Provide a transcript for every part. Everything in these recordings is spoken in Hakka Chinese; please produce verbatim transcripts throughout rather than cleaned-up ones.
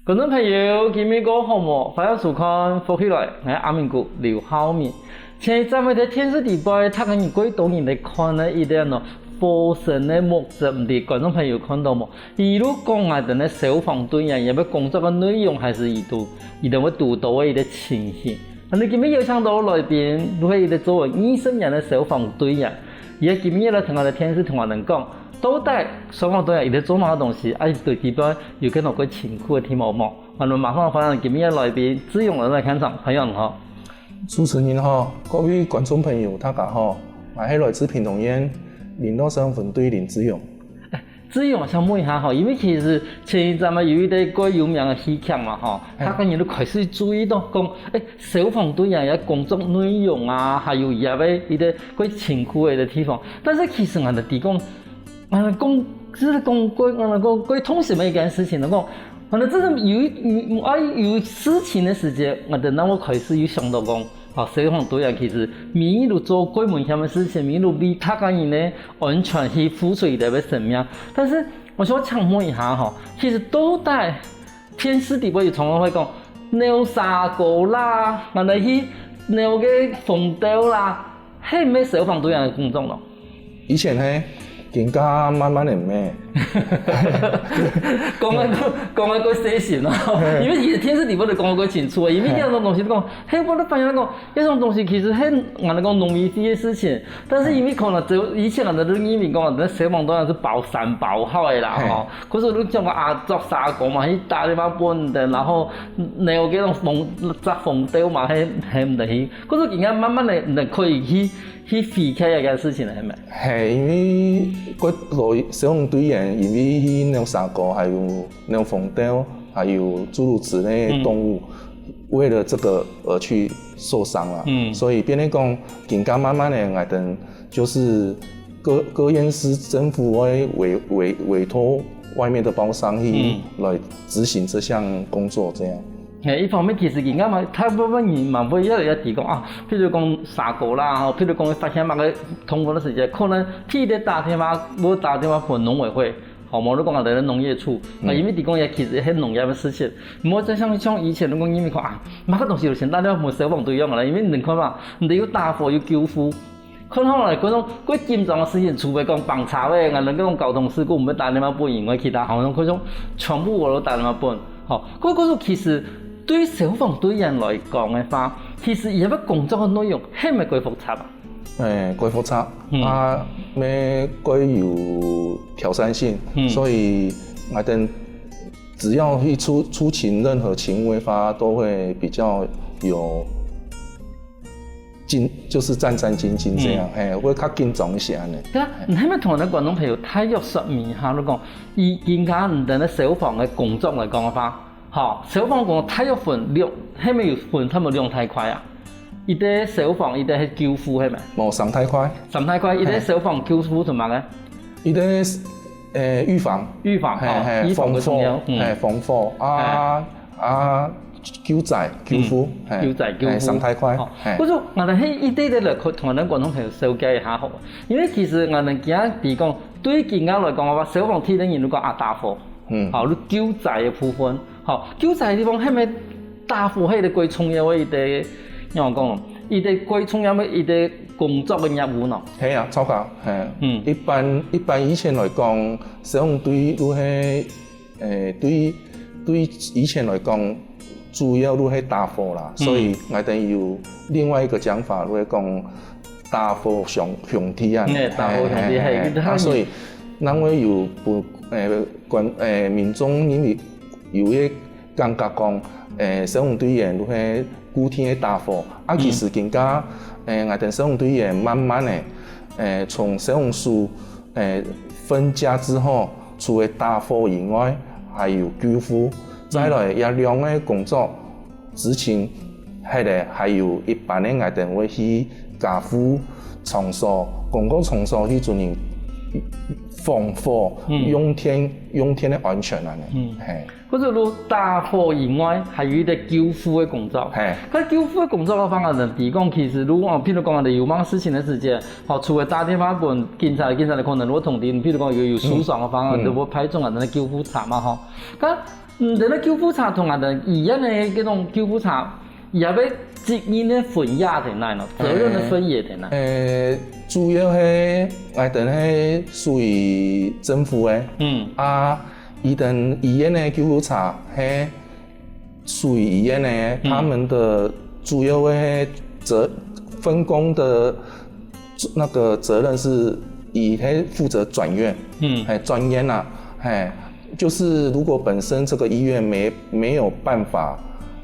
觀眾朋友，今晡日過好無？歡迎收看《福氣來》，𠊎阿明哥劉浩明。前一站仔在電視底背，大家人過多人來看个一个喏，火神个木屐，毋知觀眾朋友看到無？一路講啊，等个消防隊員，也毋管工作个內容，還係佢兜，佢兜會堵到个一个情形。啊，𠊎今晡日邀請到來賓，就係一个做了二十年个消防隊員，佢今晡日來同𠊎兜電視同𠊎兜講， 到底消防隊員佢兜做麼个東西，啊，佢兜底背有幾多个辛苦个地方無？𠊎兜馬上歡迎今晡日个來賓，志勇來到現場，朋友你好。主持人好，各位觀眾朋友，大家好，𠊎係來自屏東縣麟洛消防分隊林志勇。志勇，𠊎想問一下吼，因為其實前一站仔有一个蓋有名个戲劇嘛吼，大家人都開始注意到講，欸，消防隊員个工作內容啊，還有佢兜个一个蓋辛苦个一个地方。但是其實𠊎兜知講， 啊，講，就是講過，啊，講過痛心个一件事情，講，反正就是有一，有，啊，有事情个時節，𠊎兜正會開始有想到講，啊，消防隊員其實每日都做蓋危險个事情，每日都為大家人个安全去付出佢兜个生命。但是，𠊎想請問一下吼，其實到底電視底背有常常會講，撈沙鍋啦，𠊎兜去撈該紅豆啦， 係毋係消防隊員个工作咯？以前係，今下慢慢仔毋係。講个，講个蓋細心哦，因為其實電視底背都講个蓋清楚个，因為這種東西講，係，𠊎兜發現講，這種東西其實係，𠊎兜講農委會个事情，但是因為可能就以前𠊎兜都認為講，該消防隊員係包山包海个啦，吼。可是你講个啊，捉沙鍋嘛，去打電話分人，然後撈該種紅，摘紅豆嘛，係，係毋得去。可是今下慢慢仔，你可以去 去分析這个事情了，係無？係，因為過多消防隊員，因為去撈沙鍋，還有撈紅豆，還有諸如此類的動物，為了這個而去受傷了。所以變成講，今下慢慢仔，𠊎兜就是各，各縣市政府會委，委，委託外面的包商去來執行這項工作，這樣。 係，一方面其實今下嘛，大部分人嘛會越來越知講啊，譬如講沙鍋啦，吼，譬如講發現麼个動物个時節，可能第一个打電話，會打電話分農委會，吼，無就講𠊎兜个農業處，啊，因為知講也其實係農業个事情，無再像，像以前，如果因為講啊，麼个東西有先打電話分消防隊員啦，因為你看嘛，你兜有打火有救護， 看好來，講到蓋緊張个事情，除非講幫車个，𠊎兜講交通事故，毋會打電話分以外，其他好像好像全部𠊎都打電話分。吼，故所其實對消防隊員來講个話，其實佢个工作个內容係毋係蓋複雜啊？欸，蓋複雜，啊，也蓋有挑戰性，所以𠊎兜只要一出，出勤任何勤務个話，都會比較有 緊，就是戰戰兢兢這樣，嘿，會較緊張一些恁仔。對啊，你還沒同𠊎兜觀眾朋友大約說明一下，就講，以今下你兜个消防个工作來講个話，吼，消防工作大約分兩，還沒有分差不多兩大塊啊。一个消防，一个係救護，係無？無，三大塊。三大塊，一个消防救護做麼个？一个，呃，預防。預防，吼，嘿嘿，預防个重要，防火，嗯。嘿，防火啊， 啊，救災、救護，嘿，救災、救護，嘿，三大塊，吼，嘿。故所，𠊎兜係一對對來同𠊎兜觀眾朋友紹介一下好無？因為其實𠊎兜今日講，對今下來講个話，消防隊个人如果啊打火，嗯，吼，你救災个部分，吼，救災个地方，係毋係打火係一个蓋重要个一个，仰般講，一个蓋重要个一个工作个任務呢？係啊，著啊，嘿，嗯，一般，一般以前來講，消防隊就係 欸，對，對以前來講，主要就係打火啦，所以𠊎兜有另外一個講法，就係講打火兄，兄弟啊。欸，打火兄弟，嘿，嘿，嘿，嘿。啊，所以，人會有不，欸，觀，欸，民眾因為有一個感覺講，欸，消防隊員就係固定个打火，啊，其實今下，欸，𠊎兜消防隊員慢慢个，欸，從消防署 欸，分家之後，除了打火以外，還有救護，再來這兩個工作執勤，係咧，還有一般个𠊎兜會去加護場所、公共場所去進行防火、用電、用電个安全恁仔，嘿。 或者講打火以外，還有一個救護个工作。嘿。該救護个工作个方面呢，提供其實如果，譬如講，你有麼个事情个時節，吼，除了打電話分警察，警察个可能會通知你，譬如講有，有受傷个方面，嗯，嗯。就會派出啊，那救護車嘛，吼。該嗯，這个救護車同𠊎等醫院个這種救護車，也會責任个分野在哪呢？責任个分野在哪？呃，主要係𠊎等係屬於政府个，嗯，啊，佢等醫院个救護車係屬於醫院个，嗯，他們的主要个責分工的那個責任是以係負責轉院，嗯，哎，轉院啊，哎，就是如果本身這個醫院沒沒有辦法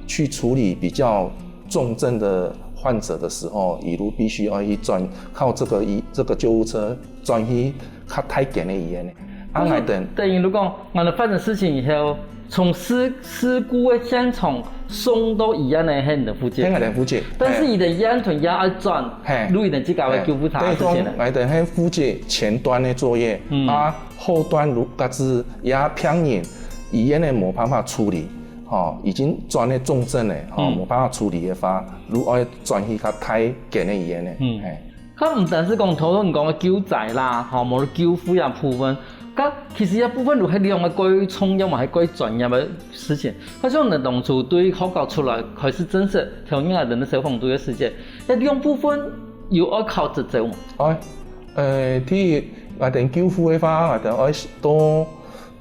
去處理比較重症的患者的時候，佢就必須要去轉靠這個醫這個救護車轉去較大間个醫院个。啊，𠊎等等於如果𠊎等發生事情以後，從事事故个現場送到醫院个係你等負責，係𠊎等負責。但是佢等醫院同醫院愛轉，係，就佢等自家个救護車个事情呢。係，等於講，𠊎等係負責前端个作業，嗯，啊，後端如假使這病人醫院个無辦法處理，吼，已經轉个重症了，吼，嗯，無辦法處理个話，就愛轉去較大間个醫院个，嗯，係。 佢毋單是講頭先講个救災啦，吼，無論救護啊部分，該其實這部分就係兩個蓋重要嘛，係蓋專業个事情。該像你當初對學校出來開始正式投入來等消防隊个時節，這兩部分有愛考執照無？哦，呃，第一，𠊎等救護个話，𠊎等愛到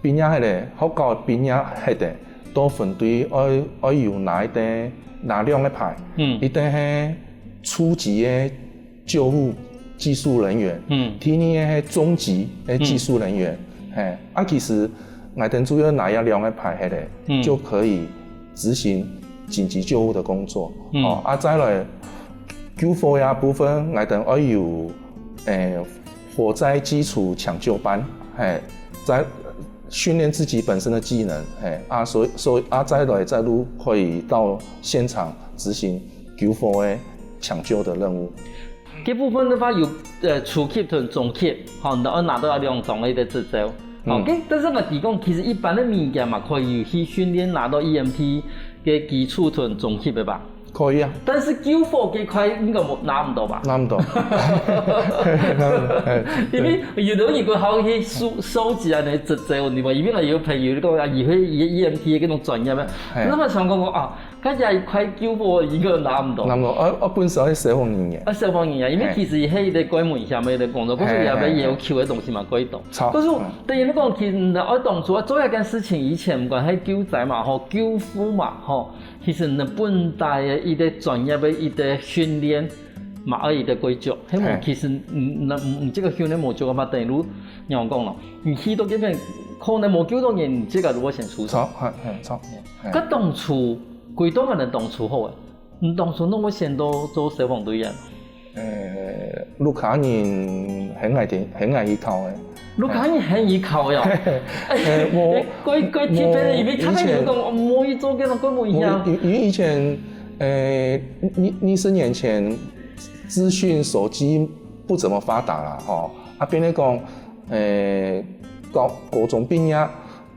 畢業忒个，學校畢業忒个，到分隊愛愛有拿一個拿兩個牌，嗯，一個係初級个 救護技術人員，嗯，第二個係中級个技術人員，嗯，嘿，啊，其實𠊎等主要拿這兩個牌忒个，嗯，就可以執行緊急救護的工作。嗯，哦，啊，再來救火个部分，𠊎等愛有，誒，火災基礎搶救班，嘿，再訓練自己本身的技能，嘿，啊，所以所以啊，再來再度可以到現場執行救火个搶救的任務。 這部分个話有，呃，初級同中級，吼，你愛拿到兩張个一個執照。嗯。OK，但是𠊎提供，其實一般个民間嘛，可以有去訓練拿到E M T个基礎同中級个吧？可以啊。但是救火這塊應該無，拿毋到吧？拿毋到。拿毋到，嘿，因為有的人如果好去收，收集恁樣个執照，你嘛，因為𠊎有朋友講啊，佢係E M T个該種專業个，嘿，那麼想講講啊， 該這一塊救火應該拿毋到。拿毋到，啊，啊，本身係消防人員。啊，消防人員，因為其實係一個蓋危險个一個工作，嘿，可是也係要求个東西嘛，蓋多。著，可是，嗯，等於你講，其實你愛當初啊，做一件事情以前，毋管係救災嘛，吼，救護嘛，吼，其實你本來个一個專業个一個訓練，嘛愛一個蓋足。係無，嘿，其實，嗯，那，嗯，這個訓練無足个話，等於如，你講咯，你去到這片，可能無救到人，你這個就會先受傷。著，嘿，嘿，著。 嘿。該當初，歸檔恁樣當初好誒，你當初仰會選擇做消防隊員？呃，屋下人喊𠊎去，喊𠊎去考誒。屋下人喊你考誒哦？呃，我，蓋，蓋特別个，因為較多人講，哦，莫去做這種，蓋危險。我以，因為以前，呃，二，二十年前，資訊手機不怎麼發達啦，吼，啊，變成講，呃，高，高中畢業，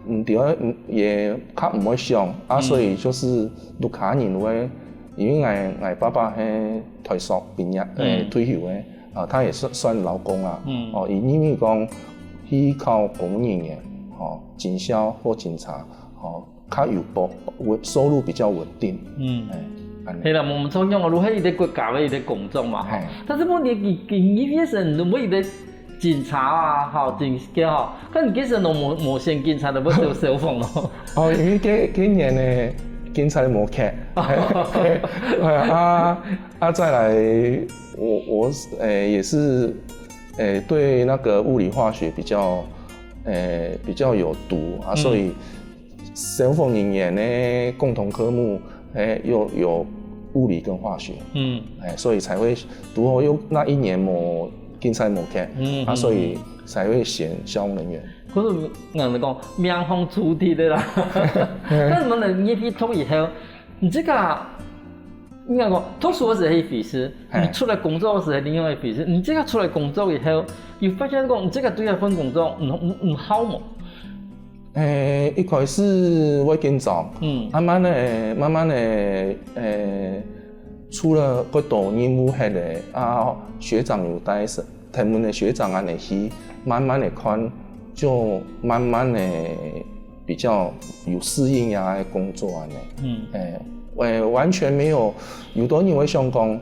嗯，對啊，嗯，也較毋會想啊，嗯，所以就係屋下人會，因為𠊎，𠊎爸爸係台塑畢業，嗯，誒，退休个，啊，他也算，算勞工啊。嗯。哦，佢認為講去考公務人員，哦，警消或警察，哦，較有保，穩，收入比較穩定。嗯。誒，恁樣。係啦，𠊎等想講哦，如果係一個國家个一個工作嘛，吼。嘿。但是問題，佢，佢，佢變成如果一個 警察啊，吼，警，个吼，該你其實都無，無選警察，都愛做消防咯。哦，因為該，該年呢，警察無缺。哎呀，啊，啊，再來，我，我，誒，也是，誒，對那個物理化學比較，誒，比較有讀啊，嗯，所以 消防人員个共同科目，誒，有，有物理跟化學。嗯。誒，所以才會，堵好又那一年無，警察無缺，嗯，啊，嗯，所以才會選消防人員。可是，人講，命中注定个啦。但是𠊎等入去讀以後，你這個，應該講，讀書个時候係一回事，嘿，你出來工作个時候係另外一回事。你這個出來工作以後，有發現講，你這個對這份工作，毋，毋，毋好無？ 誒，一開始會緊張，嗯，慢慢个，慢慢个，誒，除了較多任務忒个，啊，學長有帶，同門个學長恁樣去，慢慢个看，就慢慢个比較有適應啊个工作恁呢。嗯。誒，誒，完全沒有，有的人會想講，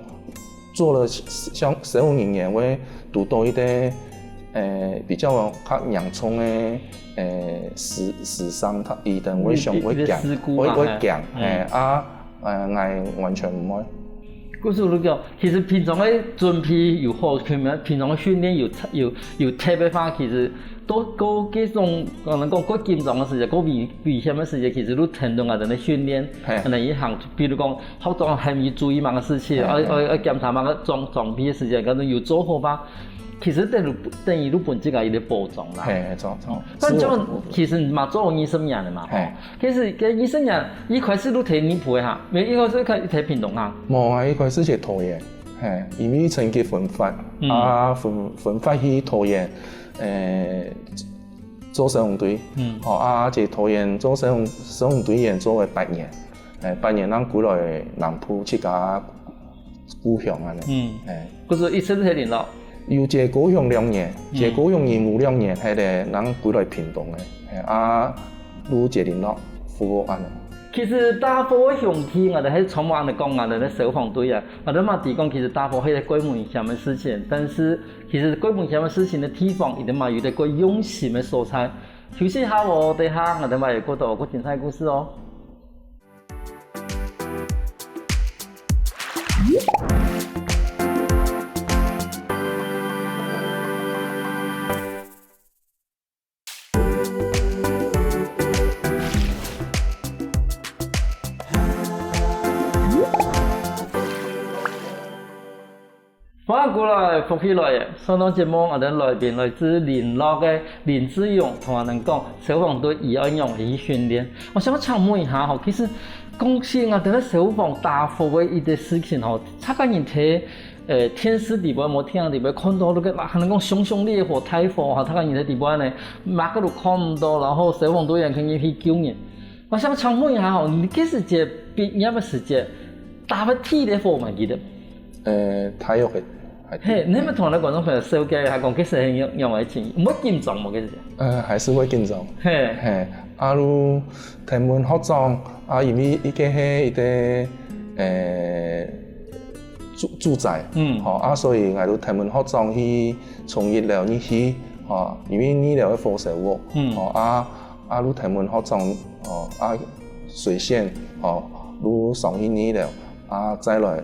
做了消，消防人員會堵到一個，誒，比較較嚴重个，誒，死，死傷，佢，佢等會想，會驚，事故嘛，會，會驚，嘿。誒，啊，誒，𠊎完全毋會。故所你講，其實平常个準備有好，平常个訓練有，有，有特別化，其實 到，到該種，可能講較緊張个時節，較危，危險个時節，其實你聽到𠊎兜个訓練，嘿。可能一項，比如講，學長喊你注意麼个事情，嘿，嘿。愛，愛，愛檢查麼个裝，裝備个時節，可能有做好吧。其實等於，等於你分自家一個保障啦。嘿，嘿，著，著。哦，但這樣，是我，我，其實嘛做二十年了嘛，嘿。吼。其實該二十年，一開始你在內埔个哈，無，一開始開，在屏東哈。無啊，一開始在桃園，嘿，因為成績分發，嗯。啊，分，分發去桃園， 誒，做消防隊，嗯。吼，啊，在桃園做消防，消防隊員做了八年，誒，八年正歸來南部自家故鄉恁呢。嗯。誒。故所一直在聯絡。有接高雄兩年，嗯。接高雄任務兩年，係咧，正歸來屏東个，誒，啊，就接聯絡服務恁呢。其實大火个凶器，𠊎兜係常常恁呢講，𠊎兜个消防隊啊，𠊎兜嘛知講，其實大火係一個蓋危險个事情，但是 其實蓋危險个事情个地方，一定嘛有一個蓋用心个所在。休息一下哦，等下𠊎兜還有過多過精彩个故事哦。歡迎過來，福氣來了！上段節目，𠊎兜來賓來自麟洛个林志勇，同𠊎兜講消防隊佢愛仰般去訓練。𠊎想請問一下吼，其實講起𠊎兜个消防打火个一個事情吼，大家人在，呃，電視底背、無電視底背看到該個，啊，可能講熊熊烈火、大火哈，大家人在底背呢，麼个都看毋到，然後消防隊員肯定去救人。 𠊎想請問一下吼，你該時節畢業个時節，打个第一個火還記得？呃，大學个，還記得。嘿，你有無同𠊎兜觀眾朋友紹介一下，講該時係仰，仰般个情形？毋會緊張無，該時節？呃，還是會緊張。嘿。嘿，啊，就聽聞學長，啊，因為佢个係一個，呃，住，住宅，嗯。吼，啊，所以𠊎就聽聞學長去從一樓入去，吼，因為二樓个火燒屋，嗯。吼，啊， 啊，就聽聞學長，哦，啊，水線，哦，就上去二樓，啊，再來，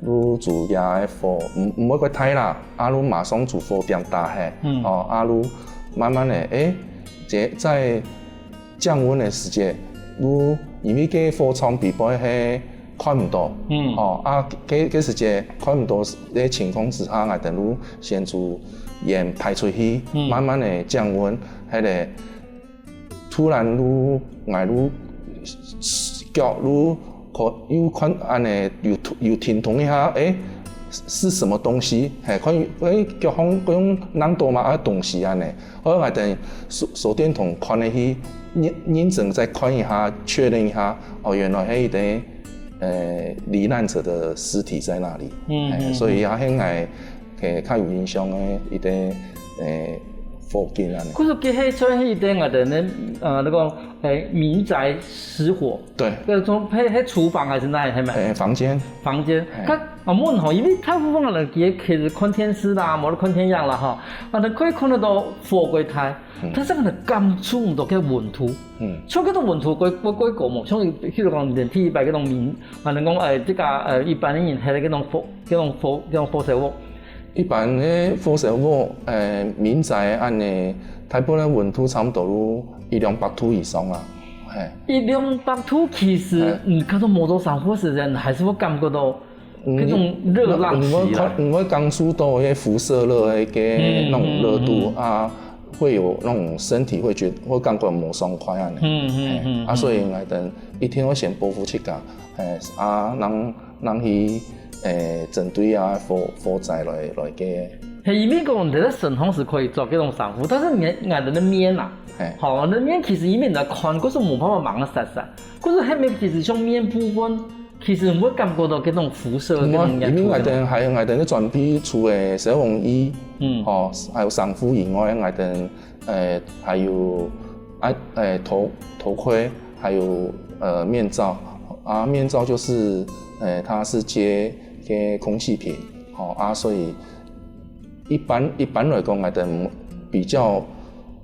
就煮這个火，毋，毋會過大啦，啊，就馬上煮火點打下，嗯。哦，啊，就慢慢个，誒，這在降溫个時節，就因為該火場底背係看毋到，嗯。哦，啊，該，該時節看毋到个情況之下，𠊎兜就先煮煙排出去，嗯。慢慢个降溫，該个 突然就，𠊎就腳就可，又看恁呢，又，又停動一下，誒，是什麼東西？嘿，看，誒，腳項，腳項恁多麼个東西恁呢。後來𠊎等手，手電筒看下去，認，認真再看一下，確認一下，哦，原來係一個，呃，罹難者的屍體在那裡。嗯，嘿，嗯，所以也係𠊎，嘿，較有印象个一個，呃，火警恁呢。可是該係算係一個𠊎等个，呃，該個，誒，民宅失火。對。該種，係，係廚房還是哪裡？係無？誒，房間。房間。嘿。佢，啊，問吼，因為大部分个人其實，其實看電視啦，無看電影啦，吼，啊，佢可以看得到火蓋大，嗯。但是佢感受毋到該溫度。嗯。像該種溫度蓋，蓋，蓋高無？像譬如講，連第一擺該種民，啊，人講，誒，這個，呃，一般个人，還有該種火，該種火，該種火燒屋。 一般个火燒屋，誒，民宅恁呢，大部分个溫度差不多有一兩百度以上啊，嘿。一兩百度其實，嘿。嗯，可能摸到上火時間，還係會感覺到嗯，該種熱浪襲來。你，你會感，你會感受到該輻射熱个該，嗯，那種熱度，嗯，嗯，嗯。啊，會有那種身體會覺，會感覺無爽快恁呢。嗯，嗯，嘿，嗯，啊，嗯。所以𠊎等一定會先保護自家，嘿，啊，讓 人去，誒，針對啊火，火災來，來个。係，因為講你在身上係可以做這種防護，但是你，你的面啊，嘿。吼，你面其實因為你在看，可是無辦法望得實實，可是後面其實像面部分，其實會感覺到這種輻射的這種感覺。因為𠊎等還有𠊎等个裝備，除了消防衣，嗯。吼，還有防護以外，𠊎等，誒，還有啊，诶，头头盔，还有呃面罩啊，面罩就是呃它是接接空气瓶，好、啊，所以一般一般来讲，来的比较，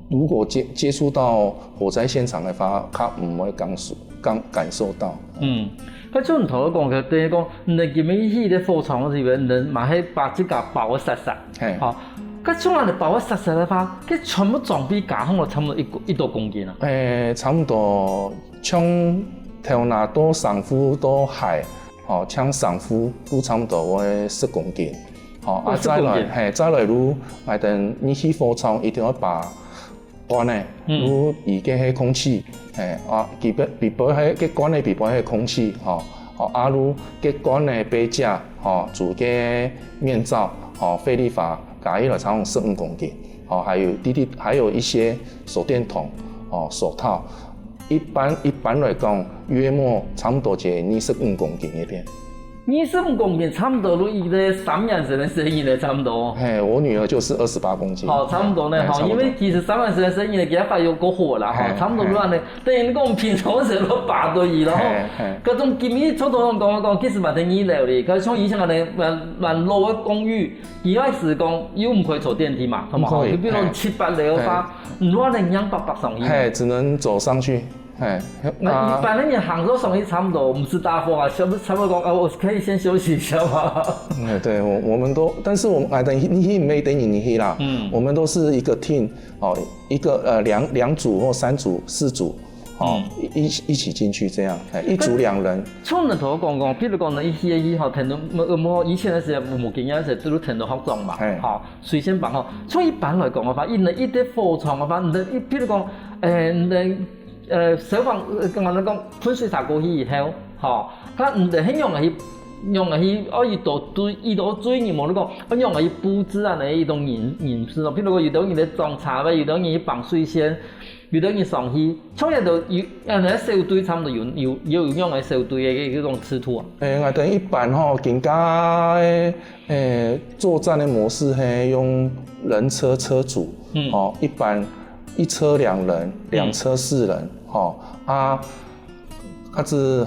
如果接接触到火灾现场的话，他唔会感受感感受到。嗯，該就你頭先講个，等於講，你今日去个火場个時候，你嘛係把自家包个實實，嘿，好，該像恁樣包个實實个話，該全部裝備加起來差不多一一多公斤啊。诶，差不多从头拿到衫裤到鞋，吼，像衫裤都差不多会十公斤，吼，啊，哦再来，十公斤嘿，再来如，来等你去火场一定要把罐呢，嗯如一个系空气，嘿，啊，里边里边系个罐呢，里边系空气，吼，哦，啊，如个罐呢杯架，吼，煮个面罩，吼，费力法，加起来差不多十五公斤，吼，还有滴滴，还有一些手电筒，吼，手套。一般一般来讲，约莫差不多在二十五公斤那边。二十五公斤差不多都一个三年生个細人仔差不多。嘿，我女儿就是二十八公斤。好，差不多呢，嘿好，因为其实三年生个細人仔，佢个发育过好啦，哈，嘿差不多都安尼。等于讲平常时都八对一了，哈嘿嘿。各种今日初头讲讲，其实蛮得意了哩，可是像以前个人，蛮蛮老个公寓，佢开始讲又唔可以坐电梯嘛，好不好？不可以就比如讲七八楼个话，你话能让爸爸上去。嘿，只能走上去。嘿，那一般的人行路上去差不多，我们是大风啊，差不多差不多讲，啊，我可以先休息一下吗？哎，对，我我们都，但是我们哎，等你你没等你你啦，嗯我们都是一个 team 哦，一个呃两两组或三组、四组哦，一一一起进去这样，哎，一组两人，像你头讲讲，譬如讲呢，一些一吼，听到没没以前的时候，无经验的时候，都听到学长嘛嘿，吼，随先帮吼。像一般来讲的话，因为一个火场的话，你的，譬如讲，诶，你的呃消防，呃，刚刚讲喷水洒过去以后，吼，他你的很容易。容易去，哦，伊都对，伊都对你无你讲，哦，容易布置啊，那一种人人事咯。譬如讲，有的人咧装茶位，有的人去绑水线，有的人上去，从来都有，啊，那小队差不多有有有用个小队的一种制度啊。哎，我等一般吼，更加的，哎，作战的模式嘿，用人车车组，嗯哦，一般一车两人，两车四人，吼，啊，假使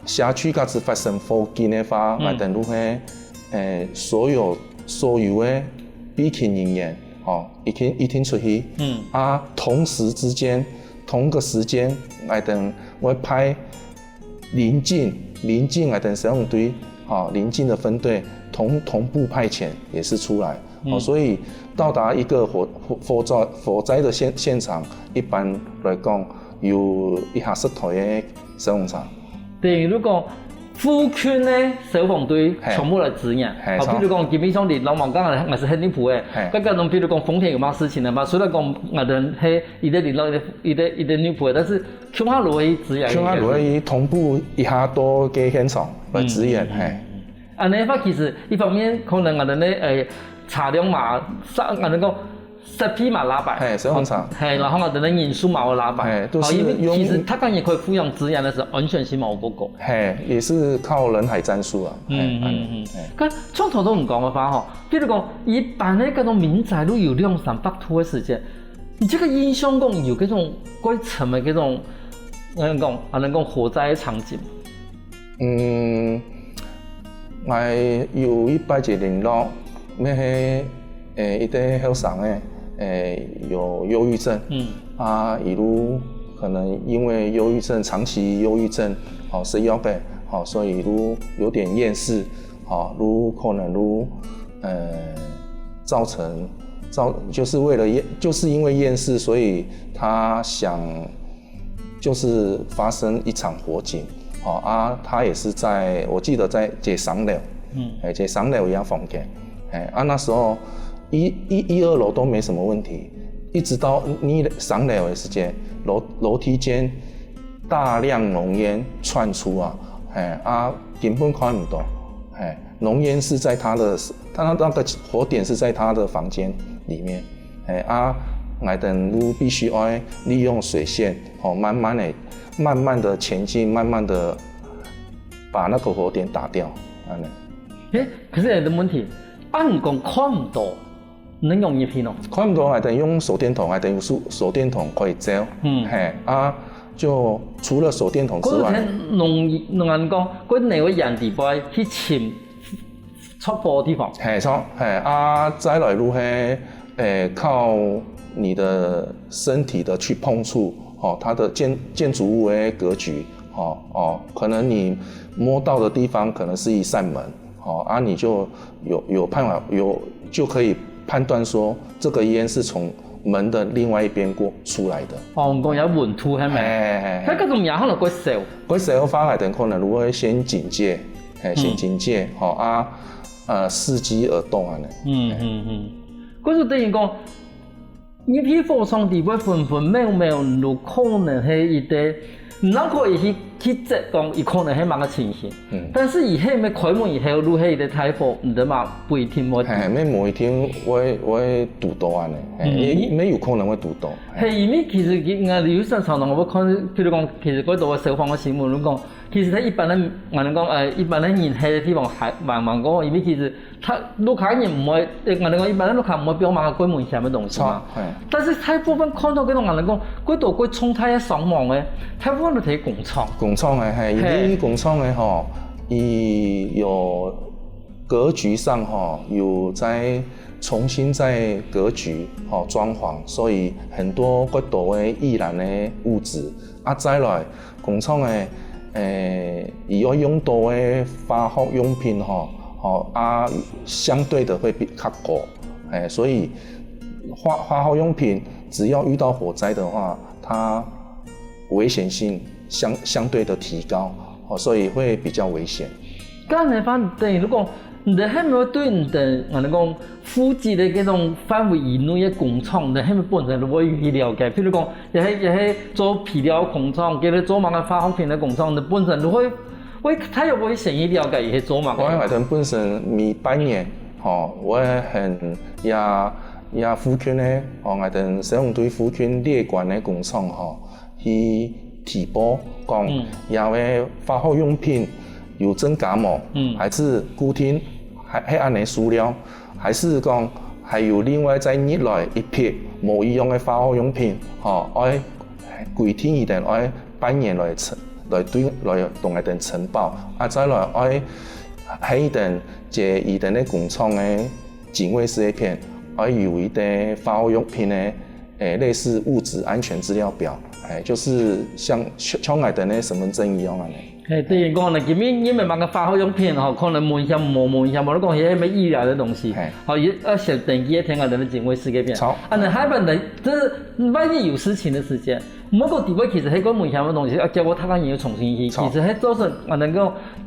社区假使发生火警的话，嗯我等都会，哎，所有所有的备勤人员，吼，一定一定出去，嗯啊，同时之间，同个时间，我等会派 邻近邻近个等消防队，哈，邻近的分队同同步派遣也是出来，哦，所以到达一个火火火灾火灾的现现场，一般来讲有一下十台的消防车。等于如果附近的消防队嘿全部来支援，嘿好，比如讲，基本上你老王刚才还是很离谱诶嘿，刚刚侬比如讲丰田有嘛事情的嘛，虽然讲我们嘿一个领导一个一个一个离谱的，但是 共下落去支援。共下落去同步一下到个现场来支援，嘿。安尼话，其实一方面可能啊，等咧，诶，车辆嘛，上，啊，能够设备嘛拉摆，嘿，消防车嘿，然后啊，等咧人数嘛有拉摆，嘿都是好，因为用其实他刚也可以互相支援的时候，安全性嘛有不够。嘿，也是靠人海战术啊。嗯嘿嗯嗯。可从头到尾讲的话吼，比如讲，一般的那种民宅都有两三百度的时间，你这个印象讲有这种过程的这种，能讲啊，能讲火灾的场景。嗯，我有一摆个联络，乜系，诶，一个后生诶，诶，有忧郁症，嗯啊，一路可能因为忧郁症，长期忧郁症，好、吃药的，好、所以一路有点厌世，好、路可能路，呃，造成造就是为了厌，就是因为厌世，所以他想就是发生一场火警，好、啊，他也是在我记得在街上楼，嗯哎，街上楼一样房间，哎，啊，那时候一一一二楼都没什么问题，一直到你上楼的时间，楼楼梯间大量浓烟窜出啊，哎，啊，根本看不到，哎，浓烟是在他的，他那个火点是在他的房间里面。 哎啊，我等路必须要利用水线，吼，慢慢的、慢慢的前进，慢慢的把那个火点打掉，安尼。诶，可是有个问题，啊，你讲看不到，能用入去喏。看毋到，𠊎等用手電筒，𠊎等用手手电筒可以照。嗯，嘿啊，就除了手电筒之外，个人容易，人讲，个人会眼底背去寻着火个地方。嘿，错，嘿啊，再来路嘿，诶，靠你的身体的去碰触，哦，它的建建筑物的格局，哦哦，可能你摸到的地方可能是一扇门，哦啊，你就有有办法有就可以判断说这个烟是从门的另外一边过出来的。哦，你讲有问题，系咪？哎，哎，哎，那个种也可能会烧。会烧的话，可能如果先警戒，哎，先警戒，好啊，呃，伺机而动啊呢。嗯嗯嗯，可是等于讲，你去火场里会分分秒秒，有可能系一个，你哪可以去去接讲，有可能系么个情形。 嗯，但是以后没开门以后，如果一个大火，你的嘛不一定会。嘿，没某一天会会堵到啊呢，嘿，嗯，也没有可能会堵到。嘿，因为其实应该有时常常我看，比如讲，其实过多个消防个新闻，如果其实他一般的，俺讲，呃，一般的人黑的地方还蛮蛮高，因为其实他路口人不会，呃，俺讲一般的路口不会比较蛮个关门险的东西嘛。但是大部分看到这种俺讲，过多过冲太个伤亡的，大部分都在工厂。工厂的，嘿，因为工厂的吼，伊有格局上吼，有在重新在格局吼装潢，所以很多过多的易燃的物质啊，再来工厂的，诶，伊要用到的化学用品吼，吼啊，相对的会比较高，诶，所以化化学用品只要遇到火灾的话，它危险性相相对的提高，哦，所以会比较危险。搿样个话，等于如果你的还没有对你的，俺讲，户籍的这种范围以内的工厂，你还没本身都会有去了解。譬如讲，也系也系做肥料工厂，也系做某个化学品的工厂，你本身都会会，他也会先去了解，也系做嘛。我个。我等本身每半年，吼，我很也也附近的，哦，我等消防队附近列管的工厂，吼，去提报，讲，嗯，也个化学用品有增加无，嗯，还是固定，还还按呢数量，还是讲还有另外再入来一批无一样的化学用品，吼，爱规定一点，爱半年来申来对来同个等申报，啊，再来爱还一等这一等的工厂的警卫室一片，爱有一点化学用品的，诶，类似物质安全资料表，诶，就是像像像我等的身份证一样啊。嘿，等于讲呢，今日你们买个化学用品吼，可能闻一下，摸摸一下，无你讲，迄咩易燃的东西，嘿，好，也要先登记一天啊，等警卫室这边。好，啊，那还本来就是万一有事情的时间， 毋過底背其實係个危險个東西，啊，結果他人又重新去，其實係造成，啊，能夠，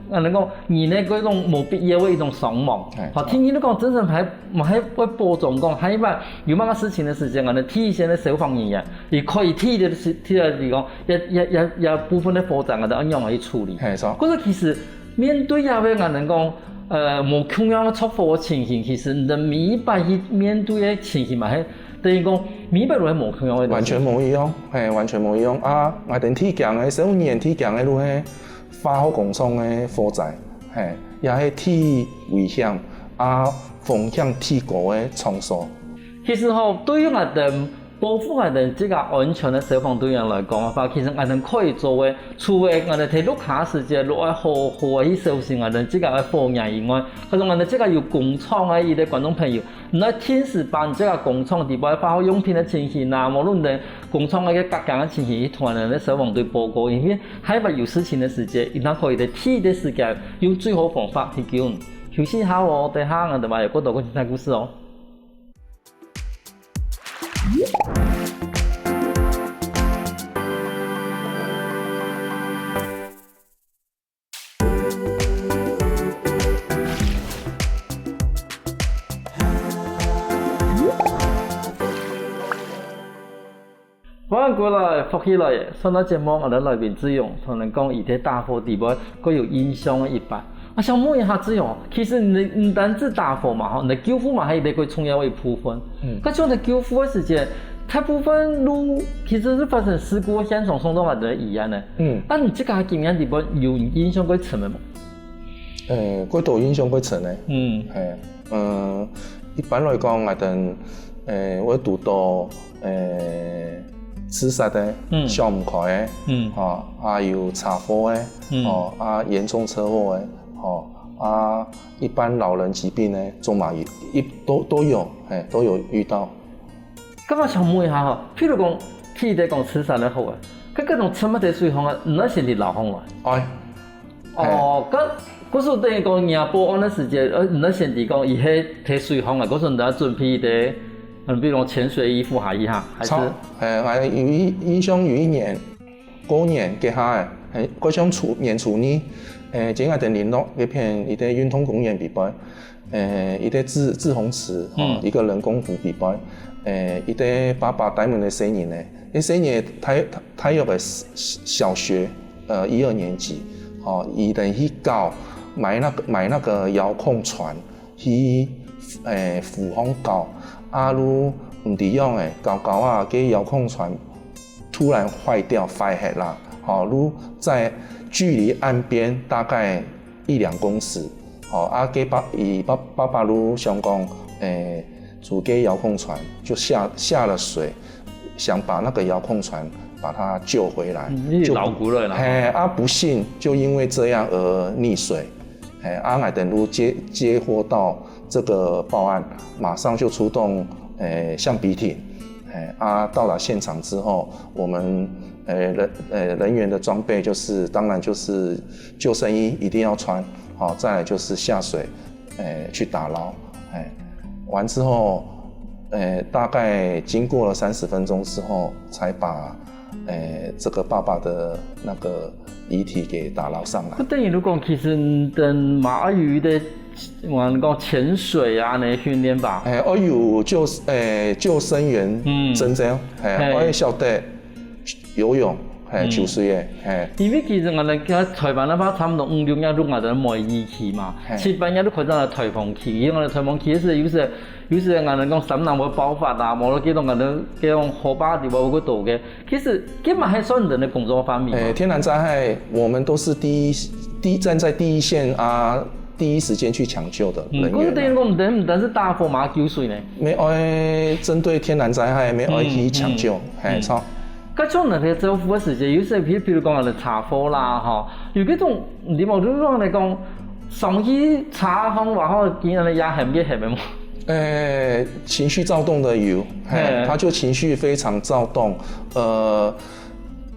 啊，能夠人呢，个一種無必要个一種傷亡。好，聽你講，真正還還會保重講，下一擺有麼个事情个時間，啊，那第一線个消防人員，佢可以第一个第一个地方，也也也也部分个負擔，啊，都愛仰般去處理。係，係。可是其實面對這个，啊，能講，呃，無共樣个著火个情形，其實人每一擺去面對个情形嘛，係 等於講，每擺都係無共樣个東西。完全無一樣，係，完全無一樣。啊，𠊎等第一个个，少年第一个个就係化學工廠个火災，係，也係第危險，啊，風險第高个場所。其實吼，對於𠊎等保護𠊎等自家安全个消防隊員來講个話，其實𠊎等可以做个，除了𠊎等在屋下時節，落愛好好个去小心𠊎等自家个火源以外，可是𠊎等自家有工廠个一个觀眾朋友， 你愛定時把你這个工廠底背化學用品个情形啊，無論你工廠个各樣个情形，去同人个消防隊報告，因為下擺有事情个時節，佢等可以在第一个時間用最好方法去救你。休息一下哦，等下𠊎等還有更多个精彩故事哦。 歡迎過來，福氣來了！上到節目，𠊎等來賓志勇，同人講佢在大火底背，較有印象个一擺。啊，想問一下志勇，其實你毋單止大火嘛，吼，你救護嘛，還有一個重要个一部分。嗯。該像你救護个時間，大部分都其實係發生事故个現場，上到𠊎等个醫院呢。嗯。啊，你自家經驗底背有印象較深个無？ 誒，較多印象較深个。嗯。係，嗯，一般來講，𠊎兜，呃，會堵到，呃，自殺个、嗯。想毋開个，嗯。吼，啊有車禍个，嗯。吼，啊嚴重車禍个，吼，啊一般老人疾病个，總嘛有，一，都，都有，嘿，都有遇到。 該𠊎想問一下吼，譬如講，譬如講自殺个好啊，該該種沉沒在水項啊，毋愛先去撈上來。哎。哦，該，故所等於講，若報案个時節，呃，毋愛先知講，佢係在水項啊，故所你愛準備一個，嗯，比如講潛水衣服下去哈，還是？差，哎，𠊎有一，印象有一年，過年該下欸，哎，過像初，年初二，哎，正𠊎兜麟洛該片一個運動公園裡背， 呃，一個志，志洪池，吼，嗯。一個人工湖裡背，呃，一個爸爸帶等个細人仔，該細人仔大，大約个小學，呃，一二年級，吼，佢等去搞，買那個，買那個遙控船，去，呃，湖項搞，啊就毋知仰仔，搞搞啊，該遙控船 突然壞掉，壞忒啦。吼，就在距離岸邊大概一兩公尺。吼，啊，該爸，佢爸，爸爸就想講，欸，就該遙控船就下，下了水，想把那個遙控船把它救回來，嗯，就，你老古了啦。嘿，啊，不幸就因為這樣而溺水。嘿，啊，𠊎兜就接，接獲到這個報案，馬上就出動，欸，橡皮艇， 哎，啊，到達現場之後，我們，呃，人，呃，人員的裝備就是，當然就是救生衣一定要穿，好，再來就是下水，呃，去打撈，哎，完之後，呃，大概經過了三十分鐘之後，才把，呃，這個爸爸的那個遺體給打撈上來。該等於就講，其實你等嘛愛有一個，我們講潛水啊，那訓練吧？哎，愛有救，哎，救生員證照，嗯。哎，嘿。愛曉得游泳，哎，嗯。泅水个，哎。因為其實𠊎兜在臺灣个話，差不多五六月就𠊎兜梅雨期嘛，嘿。七八月就開始𠊎兜颱風期，因為𠊎兜颱風期个時，有時，有時𠊎兜講山林會爆發啊，無就該種𠊎兜，該種河壩裡背會過多个。 其實，這嘛還算人的工作範圍嘛。欸，天然災害，我們都是第一，第一，站在第一線啊，第一時間去搶救的人員啊。嗯，故所等於講，毋單，毋單是打火嘛，救水呢。乜愛針對天然災害，乜愛去搶救，嗯，嗯，嘿，嗯。著。該像人个照顧个時節，有時譬，譬如講，人車禍啦，吼，有這種，你無，就是講來講，上去車項，然後今天的壓很厲害的嘛。 呃，情緒躁動的有，嘿，嘿。他就情緒非常躁動。呃，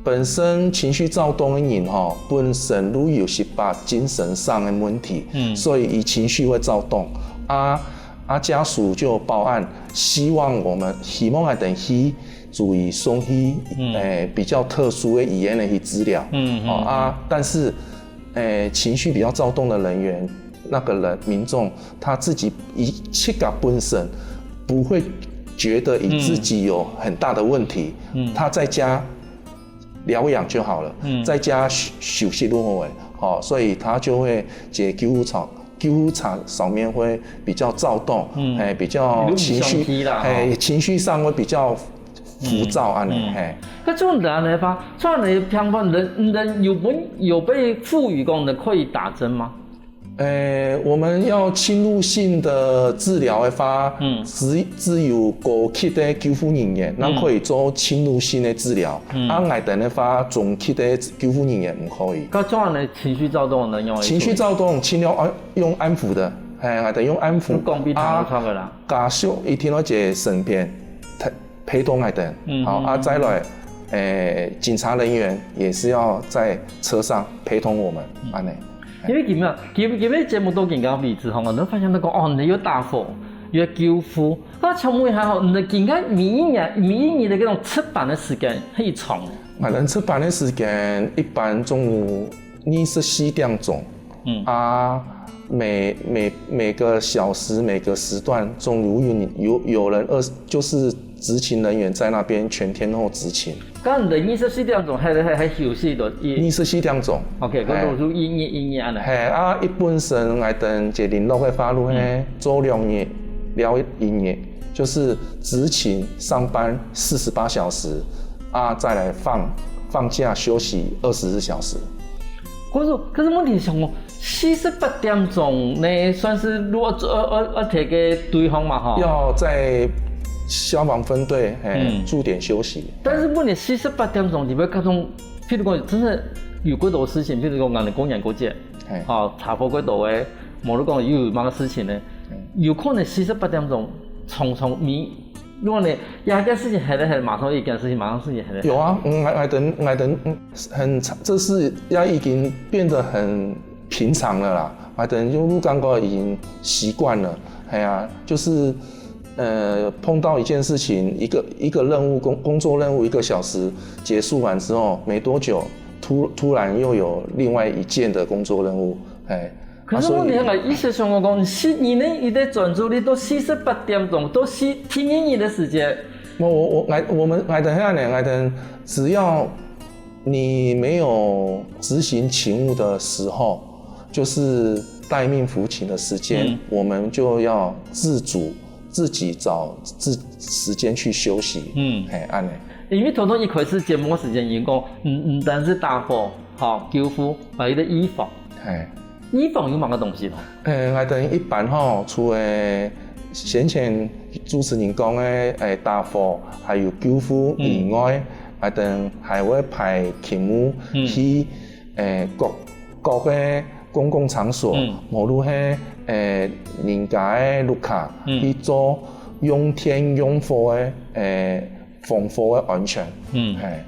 本身情緒躁動的人吼，本身就有些精神上的問題，嗯。所以佢情緒會躁動。啊，啊，家屬就報案，希望我們，希望𠊎兜去注意送去，嗯。欸，比較特殊的醫院的去治療。嗯，嗯，哦，啊，嗯。但是 欸，情緒比較躁動的人員，那個人，民眾他自己，佢自家本身不會覺得佢自己有很大的問題，嗯。嗯。他在家療養就好了，嗯。在家休，休息就好了，哦，所以他就會在救護車，救護車上面會比較躁動，嗯。欸，比較情緒，你就毋相信啦，欸，吼。情緒上會比較 浮躁恁呢，嗯，嗯。嘿。該這種人的話，這樣的情況，人，人有分，有被賦予講的可以打針嗎？呃，我們要侵入性的治療的話，嗯。只，只有高級的救護人員，嗯。那可以做侵入性的治療。嗯。啊，𠊎兜的話，中級的救護人員毋可以。該這樣的情緒躁動呢，用，情緒躁動，盡量安，用安撫的，嘿，𠊎兜用安撫。用講分佢聽就差不多啦。啊，家屬一定要在身邊，陪， 陪同𠊎兜，嗯，好，啊，嗯，再來，嗯。欸，警察人員也是要在車上陪同我們，嗯。恁呢。因為今日，今，今日節目到今个為止吼，𠊎發現到講，哦，你又打火，又救護，該請問一下吼，你今个每一年，每一年的這種值班的時間，係幾長？𠊎兜值班的時間一般中午二十四點鐘， 嗯。啊，每，每，每個小時、每個時段，總有，有，有人二，就是執勤人員在那邊全天候執勤。該你二十四點鐘還，還，還休息到一，二十四點鐘。OK，嘿。該都係一日一日恁呢。嘿，啊，一般上𠊎兜這麟洛个法律呢，嗯。做兩日，了一日，就是執勤上班四十八小時，啊，再來放，放假休息二十四小時。可是，可是問題係講哦，四十八點鐘呢，算係如果愛愛愛愛提个對方嘛吼。要在消防分队，哎，嗯驻点休息。但是問題四十八點鐘，你會看到，譬如講，真的有幾多事情，譬如講，𠊎等過年過節，哎，吼，車禍幾多个，無論講又有麼个事情呢，有可能四十八點鐘匆匆迷，如果呢，呀，一件事情下來，下來，馬上一件事情，馬上事情下來。有啊，嗯，𠊎𠊎等𠊎等，嗯，很，这是要已经变得很平常了啦。反正就入港过已经习惯了，哎呀，就是呃碰到一件事情，一个一个任务工工作任务一个小时结束完之后没多久，突突然又有另外一件的工作任务，哎，可是问题，我一直想讲，你呢，你的专注力都四十八点钟，都是天天你的时间。我我我，我们我们的话呢，我们只要你没有执行勤务的时候，就是待命服勤的时间，嗯我们就要自主自己找自时间去休息。嗯哎，按呢。因为头头一开始节目时间已经讲，嗯嗯，但是打火，好，救护，还有一个预防，哎，预防有么个东西咯？呃，我等一般吼，除了先前主持人讲的，哎，打火，还有救护以外，我等还会排勤务去，哎，各各个公共场所，嗯無论系，哎，人家的屋下，嗯去做用电用火的，哎，防火的安全。嗯哎。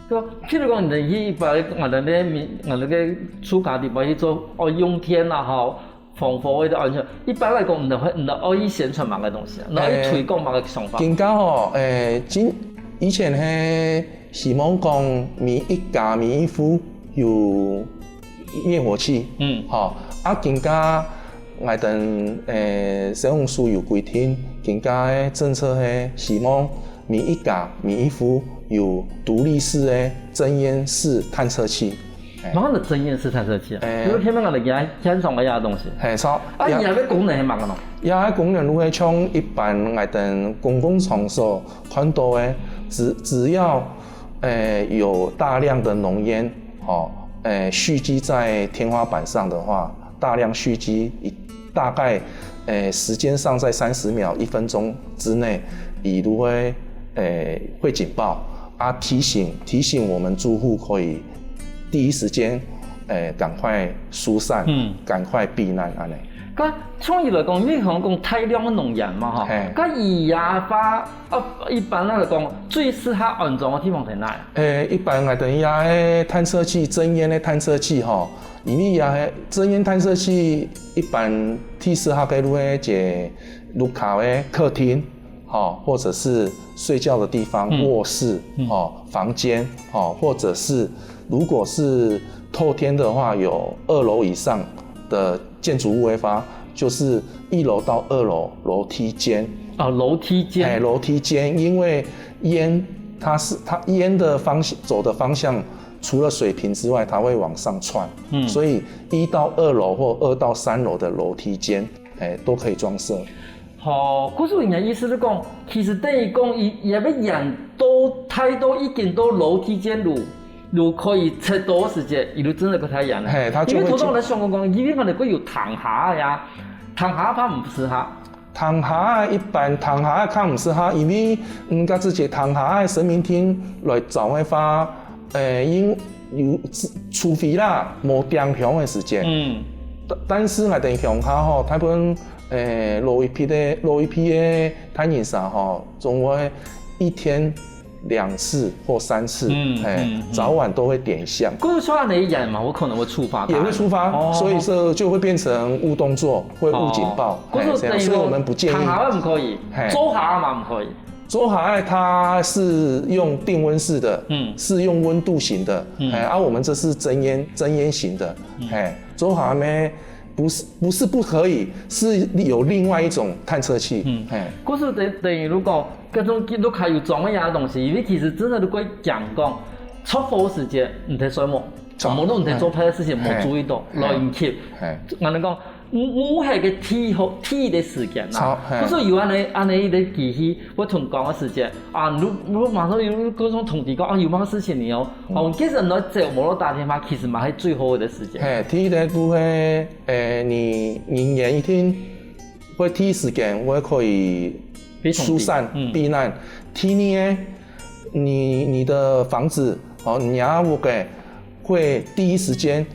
就譬如讲，你去一般，我们个民，我们个自家地方去做，哦，用电啦，吼，防火个安全。一般来讲，你会，你会爱宣传么个东西啊？你会推广么个想法？更加吼，诶，今以前系希望讲每一家每一户有灭火器，嗯吼，啊，更加我等诶消防署有规定，更加个政策系希望每一家每一户有独立式的增烟式探测器。然后呢，增烟式探测器啊，哎就是前面我们讲现场个一样东西。嘿，操，啊，伊个功能系么个咯？伊个功能如果像一般我等公共场所看到的，只只要，诶，有大量的浓烟，哦，诶，蓄积在天花板上的话，大量蓄积，一大概，诶，时间上在三十秒、一分钟之内，伊都会，诶，会警报啊，提醒提醒我们住户可以第一时间，诶，赶快疏散，嗯赶快避难，按呢。个像伊来讲，你可能讲大量个浓烟嘛，哈嘿，个伊个话，啊，一般来讲，最适合安装个地方在哪？诶，一般我等伊个探测器，增烟的探测器吼，因为伊个增烟探测器一般第四合个路个一个屋下个客厅，吼，或者是睡觉的地方，嗯卧室，吼，房间，吼，或者是如果是透天的话，有二楼以上的建筑物会发，就是一楼到二楼楼梯间。哦，楼梯哎，间。楼梯间，因为烟它是它烟的方向走的方向，除了水平之外，它会往上窜，嗯所以一到二楼或二到三楼的楼梯间，哎，都可以装设。好，故所人家意思是讲，其实等于讲，伊伊个烟都太多，已经到楼梯间路，路可以切到个时节，伊就真的个太阳了。嘿，它就会因为头先我在想讲讲，因为可能会有躺下个呀，躺下怕毋适合。躺下一般躺下较毋适合，因为人家直接躺下个神明厅来找个话，诶，因有除非啦，无点香的时间。嗯，但但是我等乡下吼，大部分诶老一批的老一批的大人啥吼，总会一天两次或三次，嗯嘿，嗯嗯早晚都会点香。故所说那个烟嘛，有可能会触发它。也会触发，哦所以说就会变成误动作，会误警报。故所等于嘿这样所以我们不建议。躺下也毋可以嘿，坐下嘛毋可以。坐下来它是用定温式的，嗯是用温度型的，嗯哎，啊，我们这是增烟增烟型的，哎，坐下呢不是不是不可以，是有另外一种探测器，嗯哎，故所等等于如果各种记录还有装个样东西，因为其实真的如果讲讲，出火时间你在睡梦，错无论你在做别的事情，嘿无注意到，嘿来引起。哎，我能讲，毋，毋係个第一，第一个時間啦。好，嘿。故所有恁呢，恁呢一个機會，𠊎同講个時間，啊，如，如果馬上有各種通知講，啊，有麼个事情呢哦，嗯。哦，其實你走無落打電話，其實嘛係最好个時間。嘿，第一个就係，誒，你人員一定會第一時間會可以被通知。疏散，嗯。避難。第二个，你，你的房子，哦，你家屋个，會第一時間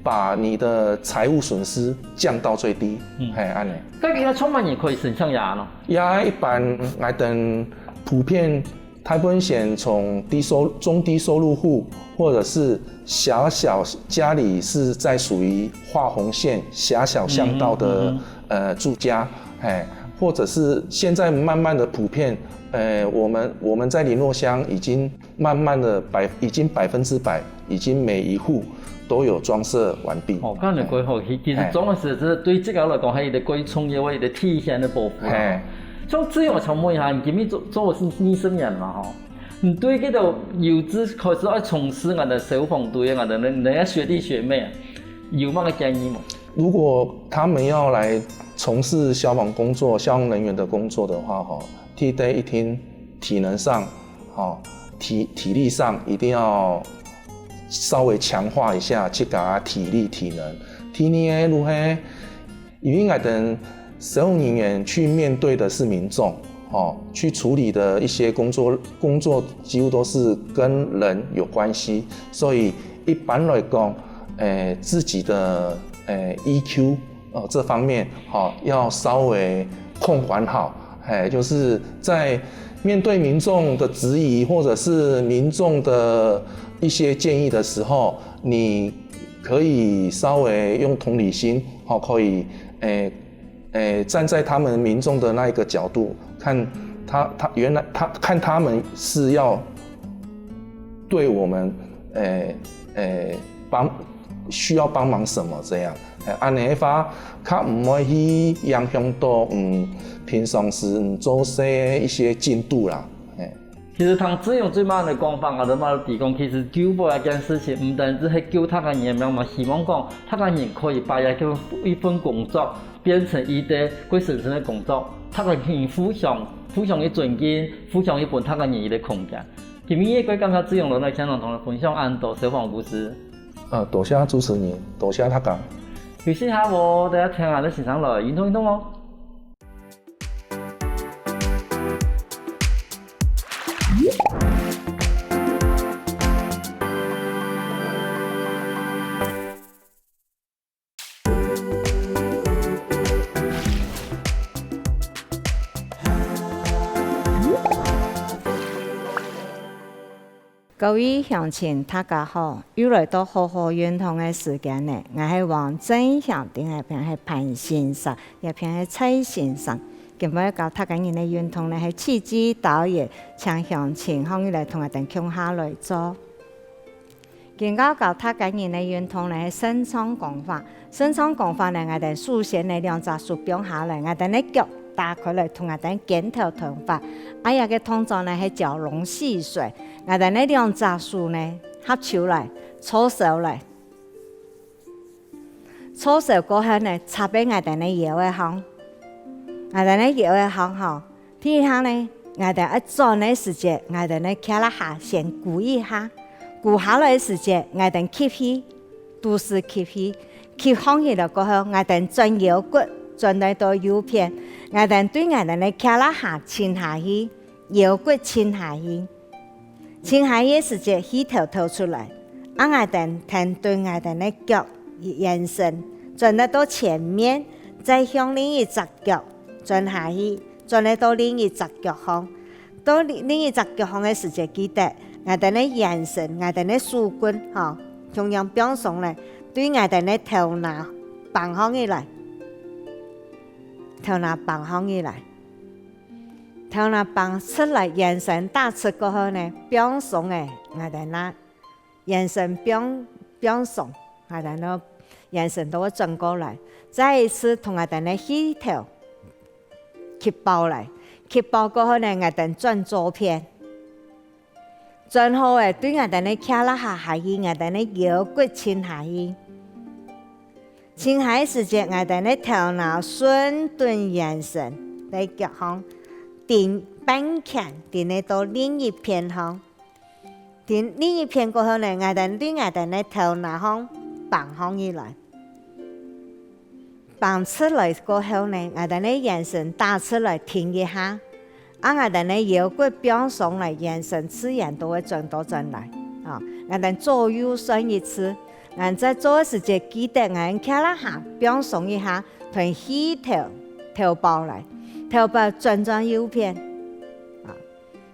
把你的財務損失降到最低。嗯。嘿，恁呢。該个創辦人可以申請呀喏？呀，一般𠊎等普遍大部分先從低收，中低收入戶，或者是狹小，家裡是在屬於畫紅線狹小巷道的，嗯哼，嗯哼。呃，住家，嘿，或者是現在慢慢的普遍，呃，我們，我們在麟洛鄉已經慢慢的百，已經百分之百，已經每一戶都有裝設完畢。哦，恁呢過好，其，其實總个係，這對這个來講，還有一個過重要个一個體現个部分。嘿。像志勇，想問一下，你今年做，做事二十年嘛吼，你對這个有志開始愛從事𠊎等消防隊，𠊎等人，人家學弟學妹，有麼个建議無？如果他們要來從事消防工作、消防人員的工作的話，吼，第一，一定體能上，吼，體，體力上一定要稍微強化一下自家體力、體能。第二个就係，因為𠊎等消防人員去面對的是民眾，吼，去處理的一些工作，工作幾乎都是跟人有關係，所以一般來講，誒，自己的，誒，E Q，呃，這方面，吼，要稍微控管好，誒，就是在面對民眾的質疑或者是民眾的一些建議的時候，你可以稍微用同理心，吼，可以，誒，誒，站在他們民眾的那一個角度，看他，他，原來他，看他們是要對我們，誒，誒，幫，需要幫忙什麼這樣。誒，恁呢个話，較毋會去影響到，嗯，平常時，嗯，做事个一些進度啦，誒。其實聽志勇最尾个講法，𠊎都嘛知講，其實救火這件事情，毋單止係救大家人个命嘛，希望講大家人可以把握這一份工作，變成一個過生存个工作，大家人互相，互相去尊敬，互相去分大家人一個空間。今晡日也感謝志勇來到現場同𠊎分享恁多消防故事。呃，多謝主持人，多謝大家。休息下哦，大家聽下，先生來運動運動哦。 各位鄉親，大家好！又來到好好運動个時間呢。𠊎係王正祥，在這片係潘先生，這片係蔡先生。今晡日教大家人个運動呢，係氣機導引，請鄉親䟘起來同𠊎兜共下來做。今晡日教大家人个運動呢，係順暢講法。順暢講法呢，𠊎兜首先呢，兩隻手放下來，𠊎兜个腳打開來，同𠊎兜个肩頭同闊。啊，這个動作呢，係蛟龍戲水。 𠊎兜个兩隻手呢，合手來，搓手來。搓手過後呢，插在𠊎兜个腰仔項。𠊎兜个腰仔項吼，第一下呢，𠊎兜愛轉个時節，𠊎兜个胯下先跍一下，跍下來个時節，𠊎兜吸氣，肚屎吸氣，吸䟘起來過後，𠊎兜轉腰骨，轉來到右片，𠊎兜對𠊎兜个胯下沉下去。 腰骨沉下去。沉下去个時節，氣敨敨出來，啊𠊎兜跈等𠊎兜个腳延伸，轉來到前面，再向另一隻腳轉下去，轉來到另一隻腳項。到另，另一隻腳項个時節，記得𠊎兜个延伸，𠊎兜个手骨，吼，共樣放鬆來，對𠊎兜个頭那挷䟘起來，頭那挷䟘起來。 頭那挷直來，圓身打直過後呢，放鬆仔，𠊎兜那圓身放，放鬆，𠊎兜那圓身都會轉過來，再一次同𠊎兜个氣敨吸飽來，吸飽過後呢，𠊎兜轉左片。 轉好仔，對𠊎兜个胯下下去，𠊎兜个腰骨沉下去。伸下个時節，𠊎兜个頭那順等圓身，在腳項，頂半圈，頂仔到另一片項。頂另一片過後呢，𠊎兜對𠊎兜个頭那項挷項起來。挷直來過後呢，𠊎兜个圓身打直來停一下。 啊𠊎兜个腰骨放鬆來，圓身自然都會轉到轉來。啊，𠊎兜左右算一次。𠊎兜在做个時節，記得𠊎兜胯下放鬆一下，同氣頭頭包來，頭包轉轉右片。啊，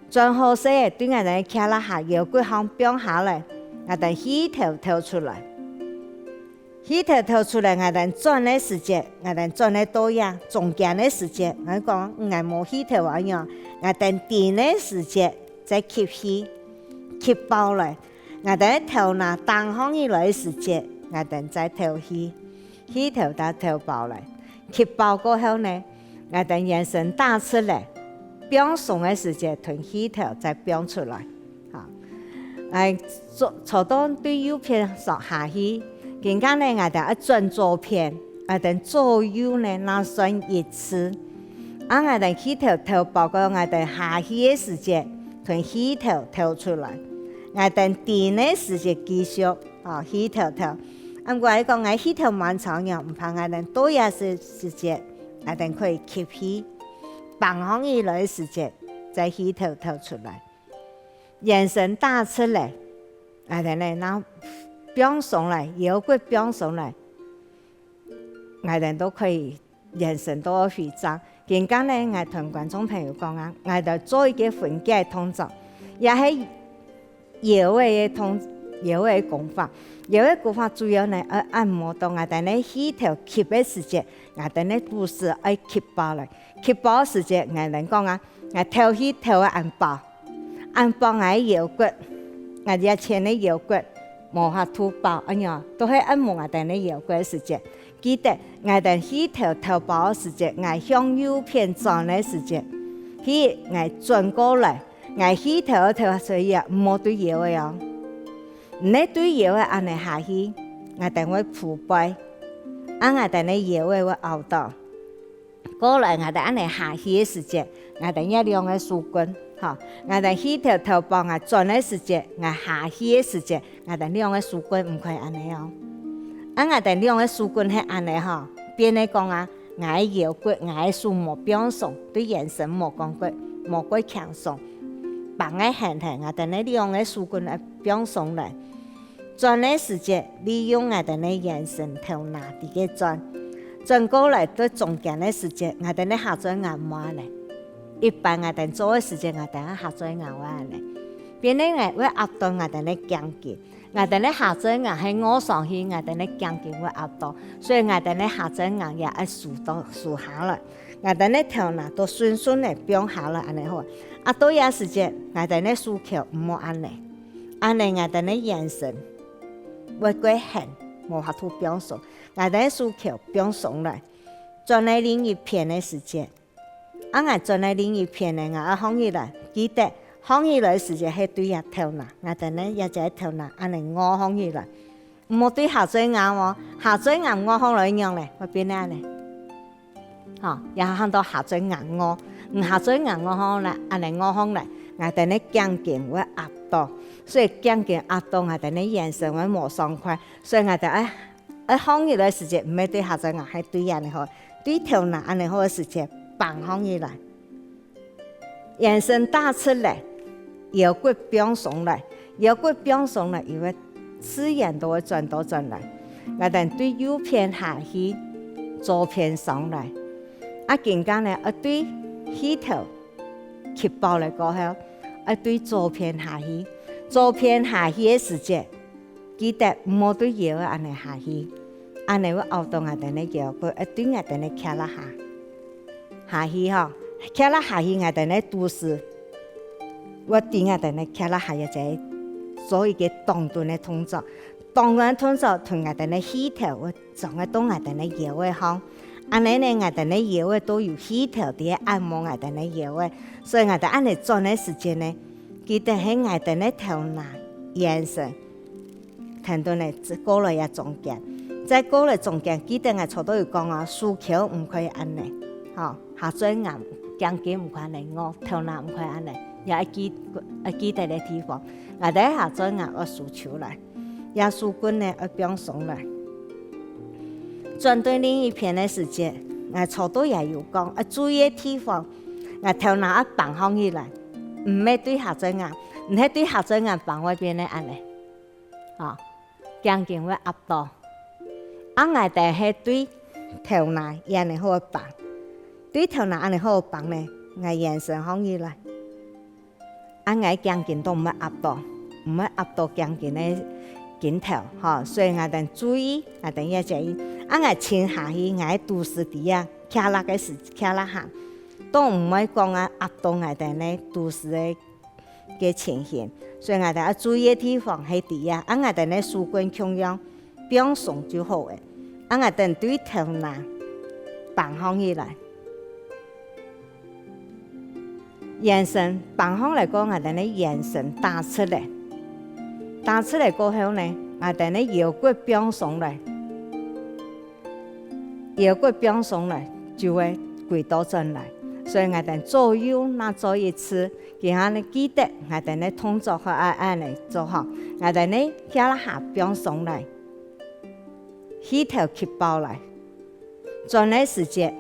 轉好勢仔，對𠊎兜个胯下腰骨項放下來，𠊎兜氣頭敨出來。 氣頭敨出來，𠊎兜轉个時節，𠊎兜轉个倒影，中間个時節，𠊎講𠊎無氣頭恁樣，𠊎兜停个時節再吸氣，吸飽來。𠊎兜頭那頂項起來个時節，𠊎兜再敨氣，氣頭再敨飽來。吸飽過後呢，𠊎兜圓身打直來，放鬆个時節，同氣頭再放出來。 好，𠊎坐坐到對右片坐下去，今下呢𠊎兜愛轉左片，𠊎兜左右呢那算一次。啊𠊎兜氣頭敨飽過，𠊎兜下去个時節，同氣頭敨出來。𠊎兜停个時節繼續，啊，氣頭敨。啊毋過𠊎講𠊎氣頭蠻長樣，毋怕，𠊎兜倒影个時節，𠊎兜可以吸氣，挷項起來个時節，再氣頭敨出來。 圓身打直來，𠊎兜呢那放鬆來，腰骨放鬆來，𠊎兜都可以圓身都會回正。今下呢，𠊎同觀眾朋友講啊，𠊎兜做一個分解動作，也係腰仔个動腰仔个功法。腰仔个功法主要呢愛按摩到𠊎兜呢氣頭吸个時節，𠊎兜呢肚屎愛吸飽來。 吸飽時節，𠊎兜講啊，𠊎敨氣敨到恁飽，恁飽𠊎个腰骨，𠊎這前个腰骨無法度飽，恁樣都係恁無𠊎兜个腰骨个時節。記得𠊎兜氣頭敨飽个時節，𠊎向右片轉个時節，氣𠊎轉過來，𠊎氣頭敨出去啊，毋好對腰仔哦。毋係對腰仔恁仔下去，𠊎兜會跍背，啊𠊎兜个腰仔會拗到。 過來𠊎兜恁仔下去个時節，𠊎兜這兩個手綑，吼，𠊎兜氣頭敨飽𠊎轉个時節，𠊎下去个時節，𠊎兜兩個手綑毋可以恁仔哦。啊𠊎兜兩個手綑係恁仔吼，變个講啊，𠊎个腰骨，𠊎个手無放鬆，對圓身無講過，無過輕鬆。挷个絚絚，𠊎兜个兩個手綑愛放鬆來。 轉个時節，利用𠊎兜个圓身頭那在該轉。轉過來到中間个時節，𠊎兜个下嘴頷無恁仔。一般𠊎兜做个時節，𠊎兜个下嘴頷會恁仔。變个𠊎會壓到𠊎兜个頸根。𠊎兜个下嘴頷係臥上去，𠊎兜个頸根會壓到，所以𠊎兜个下嘴頷也愛收到收下來。𠊎兜个頭那都順順仔放下來，恁仔好。啊到這時節，𠊎兜个手腳毋好恁仔。 恁仔𠊎兜个圓身會過絚，無法度放鬆。𠊎兜个手腳放鬆來，轉來另一片个時節。啊𠊎轉來另一片呢，𠊎愛䟘起來，記得䟘起來个時節係對這頭那，𠊎兜呢這隻頭那恁仔臥䟘起來，毋好對下嘴頷哦，下嘴頷臥䟘來仰呢，會變恁仔。 吼，也喊做下嘴頷臥。毋下嘴頷臥䟘來，恁仔臥䟘來，𠊎兜个頸根會壓到，所以頸根壓到𠊎兜个圓身會無爽快，所以𠊎兜愛愛䟘起來時節，毋係對下嘴頷，係對恁仔好，對頭那恁仔好个時節，挷䟘起來。 圓身打直來，腰骨放鬆來，腰骨放鬆來，佢會自然都會轉到轉來。𠊎兜對右片下去，左片上來。啊今下呢，愛對氣頭吸飽來過後，愛對左片下去。左片下去个時節， 記得毋好對腰仔恁仔下去，恁仔會拗到𠊎兜个腰骨，會對𠊎兜个胯下下去吼，胯下下去𠊎兜个肚屎會對𠊎兜个胯下下也在做一個擋頓个動作，擋頓个動作同𠊎兜个氣頭會轉到𠊎兜个腰仔項，恁仔呢𠊎兜个腰仔都有氣頭在該按摩𠊎兜个腰仔，所以𠊎兜恁仔轉个時節呢，記得係𠊎兜个頭那、圓身， 跈等呢，過來這中間，再過來中間，記得𠊎頭到有講啊，手腳毋可以恁呢，吼，下嘴頷、頸根毋可以恁呢，頭那毋可以恁呢，也愛記、愛記得个地方。𠊎兜下嘴頷愛收收來，這手綑呢愛放鬆來。轉對另一片个時節，𠊎頭到也有講，愛注意个地方，𠊎頭那愛挷䟘起來，毋係對下嘴頷，毋係對下嘴頷挷外背个恁呢。 吼，頸根會壓著。啊𠊎兜係對頭那恁呢好挷，對頭那恁呢好挷呢，𠊎圓身䟘起來。啊𠊎頸根都毋會壓著，毋會壓著頸根个根頭，吼，所以𠊎兜注意，𠊎兜愛注意。啊𠊎沉下去，𠊎肚屎在這，擎力个時，擎力下，都毋會講啊壓著𠊎兜个肚屎个 个情形。所以𠊎兜愛注意个地方係在這，啊𠊎兜个手綑共樣放鬆就好了。啊𠊎兜對頭那挷䟘起來。圓身挷䟘來過，𠊎兜个圓身打直來。打直來過後呢，𠊎兜个腰骨放鬆來。 腰骨放鬆來，就會歸倒轉來。所以𠊎兜左右那做一次，今下呢記得𠊎兜个動作愛恁呢做吼。𠊎兜呢擎力下放鬆來，氣頭吸飽來。轉个時節，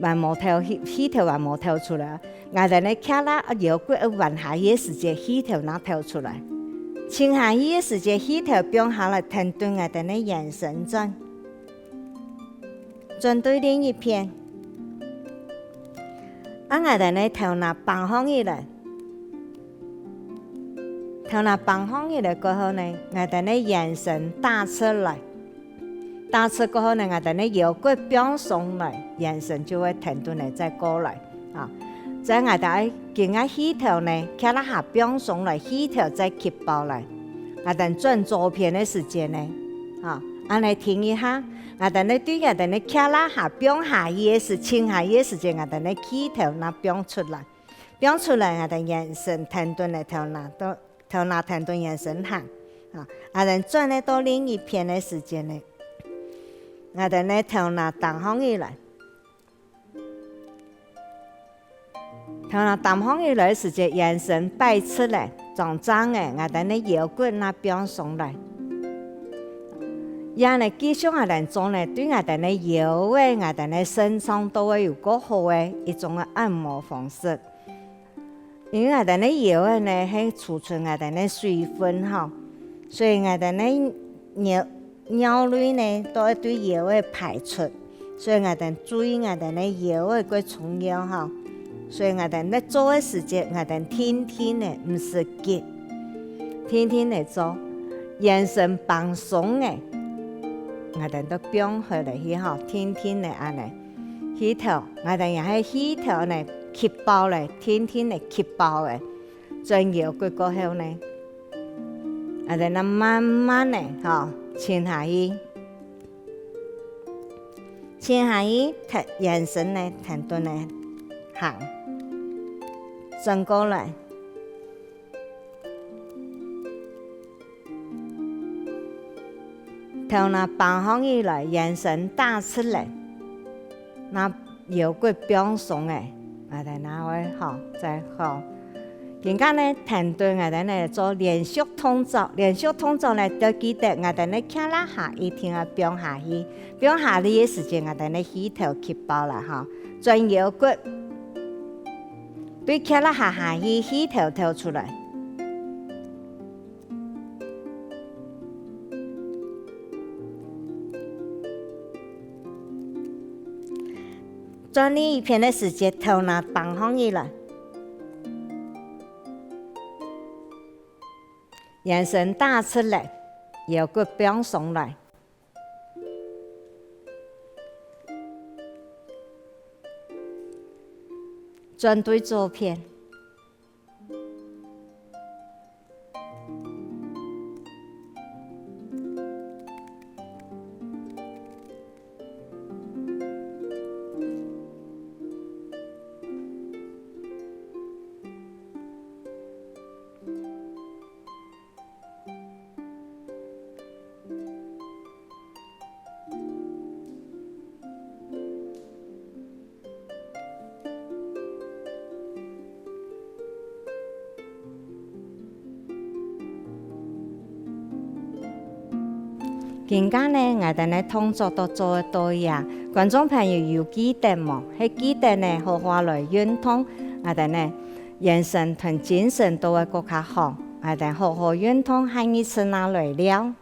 還無敨氣，氣頭還無敨出來。𠊎兜呢擎力腰骨愛彎下去个時節，氣頭正敨出來。沉下去个時節，氣頭放下來，跈等𠊎兜个圓身轉。 轉對另一片。啊𠊎兜个頭那挷䟘起來。頭那挷䟘起來過後呢，𠊎兜个圓身打直來。打直過後呢，𠊎兜个腰骨放鬆來，圓身就會跈等來再過來。 啊，再𠊎兜愛緊个氣頭呢，擎力下放鬆來，氣頭再吸飽來。𠊎兜轉左片个時節呢，啊，恁呢停一下，𠊎兜呢對𠊎兜呢擎力下放下去个時，沉下去个時節，𠊎兜呢氣頭正放出來，放出來𠊎兜圓身跈等來頭那，到頭那跈等圓身行。啊，𠊎兜轉來到另一片个時節呢，𠊎兜呢頭那擔䟘起來。 頭那擔䟘起來个時節，圓身擺直來，正正个，𠊎兜个腰骨正放鬆來。這呢，繼續𠊎兜做呢，對𠊎兜个腰仔，𠊎兜个腎臟都會有較好个一種个按摩方式。因為𠊎兜个腰仔呢，係儲存𠊎兜个水分吼，所以𠊎兜个腰 尿類呢，都愛對腰仔排出，所以𠊎兜注意𠊎兜个腰仔較重要吼。所以𠊎兜咧做个時節，𠊎兜定定仔，毋使急，定定仔做，圓身放鬆仔，𠊎兜都放下來去吼，定定仔恁呢。氣頭，𠊎兜也係氣頭呢，吸飽咧，定定仔吸飽咧。 轉腰骨過後呢，啊，然後慢慢仔，吼，沉下去，沉下去，跈，圓身呢，跈等仔行，轉過來，頭那挷䟘起來，圓身打直來，那腰骨放鬆仔，𠊎兜那會好，再好。今下呢，跈等𠊎兜呢做連續動作，連續動作呢，就記得𠊎兜呢擎力下一定愛放下去，放下去个時節，𠊎兜呢氣頭吸飽啦吼，轉腰骨，對擎力下下去，氣頭敨出來。 轉另一片个時節，頭那挷䟘起來，圓身打直來，腰骨放鬆來。 轉對左片。今下呢，𠊎兜呢動作都做得到呀。觀眾朋友有記得無？係記得呢，好好來運動，𠊎兜呢，眼神同精神都會過較好。𠊎兜好好運動，下二次那來尞。